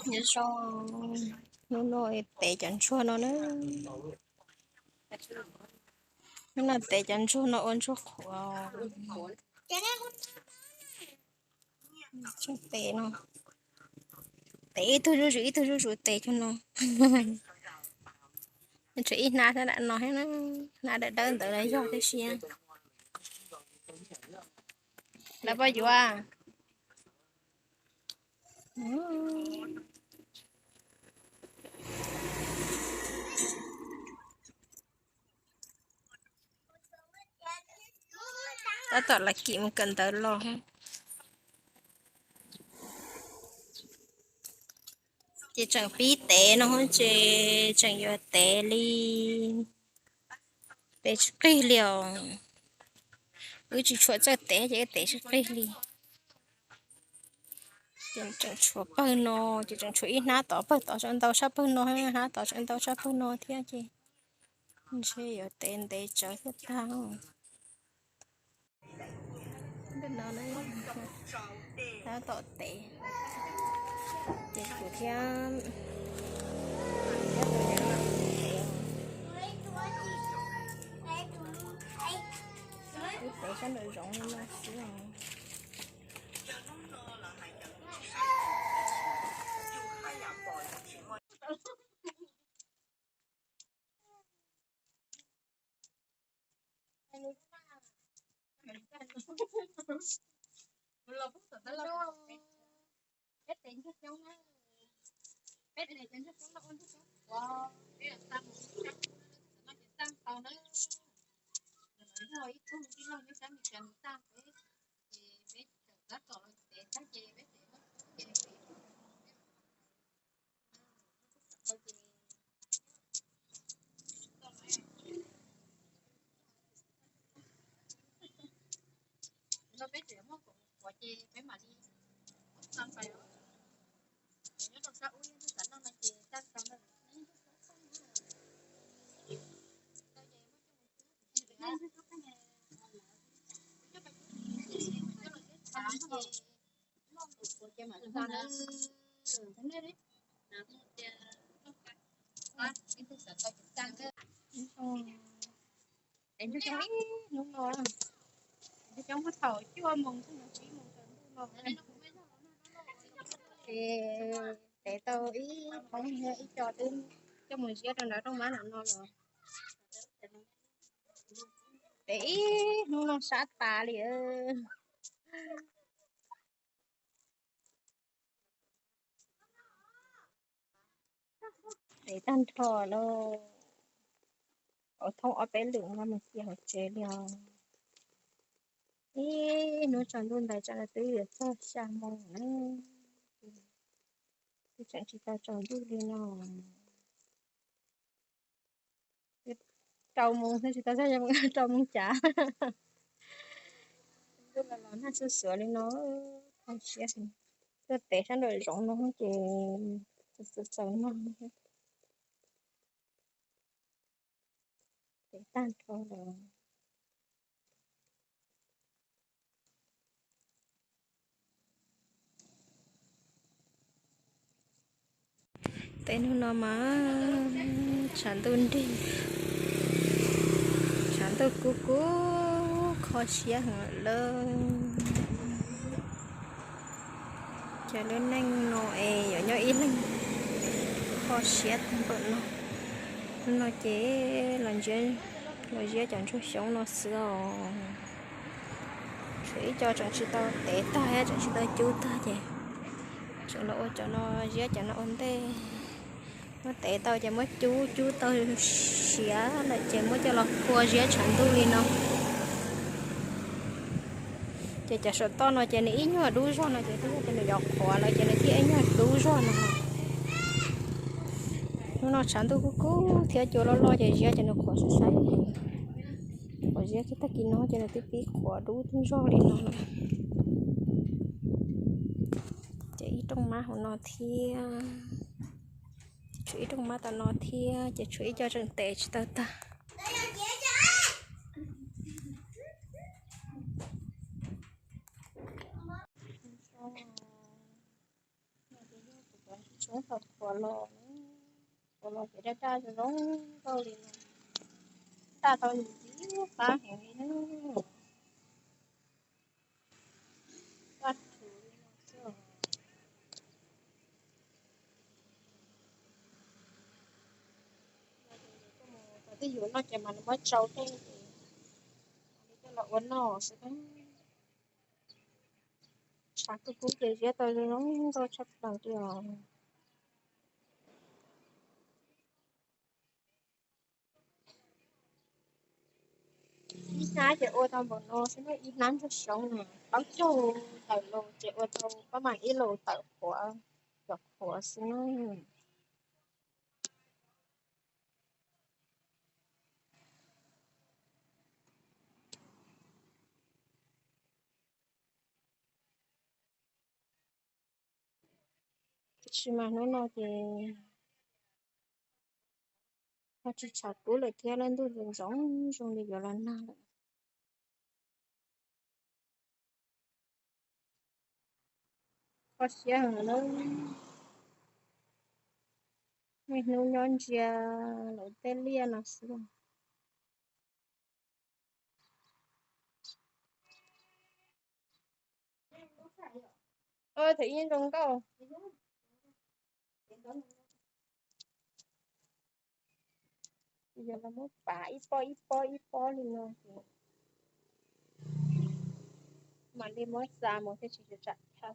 Nyob zoo, hnub no tev cov ntsuag no na. Hnub no tev cov ntsuag no ua ntsuag qhuav. Ntsuag tev no, tev ib tug zuj zus ib tug zuj zus tev cov no. Tshuav ib hnab hnab no thiab, hnab dawb dawb ntawd los yog tib si. Lawv poj yuav. Tab tom lawv kim mus kawm ntawv los. Ces tseem pib tev no ces tseem yuav tev li. Tev tsis qig li os. Wb tsis tshua txawj tev ces wb tev tsis qig li. Ces tseem tshuav pawg no, ces tseem tshuav ib hnab tod, pawg tod tseem ntau tshaj pawg no, hnab tod tseem ntau tshaj pawg no thiab ces ntshe yuav tev ntev tsawv thiaj tag. Tab tom tev, ces kuv thiab, wb tev sab nraum zoov li no xwb os. Peb tes ntsuag xyoob na, peb tes cov ntsuag xyoob no ua ntsuag xyoob qhuav, peb los xa mus ib rab qub na, tam sim no ces tag tau na. Lawv yog ib tug tij laug nyob sab Meskas nws tag peb, ces peb tseem tab tom los ces tag ces peb ces muab kub ces peb no peb tseem muab kom qhuav ces peb mam li xa pais os. Nyob rau sab ub yog ntug kav noj no ces tag tau na. Es ntsuag xyoob ib hnub no, ntsuag xyoob muab thaum cuaj moos txog tsib moos tsaus ntuj no. Ces tev tau ib qhov ib co twb coj mus ziab rau nram rooj mab nram no los. Tev ib hnub no sab tas li. Tev tag nrho lawm, thoob ob peb lwm no mus cia hauv tsev li os. Ib hnub tsaus ntuj ntais tsam no twb yuav txog xya moos na, twb tseem tsis tau tsaus ntuj li no. Rau moos thiab tsis tau txog xya moos, rau moos cas. Ntuj los los nag xuj xuav li no, kho siab. Tuaj tev sab nraum zoov no ces txaus txaus nag. Tev tag nrho lawm. Tej hnub no mas tshav ntuj nrig, tshav ntuj kub kub kho siab heev lawm. Ces lub neej no es yuav nyob ib leeg kho siab tag npaum no. Hnub no ces los ziab cov ntsuag xyoob no xwb os. Tshuav ib co tseem tsis tau tev tag thiab tseem tsis tau cub tag ces tseem los ua cov no, ziab cov no ua ntej. Muab tev tau ces muab cub, cub tau siav lawm ces muab coj los phua ziab tshav ntuj li no. Ces cov saum toj no ces nws ib nyuag dub zog no ces twb yog tias nws yuav qhuav lawm ces nws thiaj ib nyuag dub zog no. Hnub no tshav ntuj kub kub thiab cua loj loj ces ziab ces nws qhuav sai sai. Qhuav ziab kiag tag kis no ces nws twb pib qhuav dub zog li no. Ces ib rooj mab hauv no thiab, tshuav ib rooj mab tom no thiab ces tshuav ib co tseem tev tsis tau tag. Tshoob tau qhuav los, qhuav los ces daj daj zoo zoo nkauj li no, daj tau ntxiv qab heev li na. Daj thuv li no xwb. Thaum twg yuav noj ces mam li muab tsau tej ces mam li coj los ua noj xwb. Tshav kub kub ces ziab tau zoo zoo nkauj tshaj plaws li os. Ib hnab ces ua tau npaum no xwb, ib hnab ntsuag xyoob no, plaub caug tawm los ces ua tau pab mam ib los tawm qhuav, cov qhuav xwb na. Tiam sis mas hnub no ces ho tsis tshav kub lawm thiab, lub ntuj ntxoov zoo li yuav los nag lawm. Kho siab heev na, niaj hnub nyob ntsia lawv tej liaj no xwb. Thaum ib zoo nkauj. Yog los muab pav ib pob ib pob ib pob li no ces mam li muab xa mus thiaj tsis tsam chaw.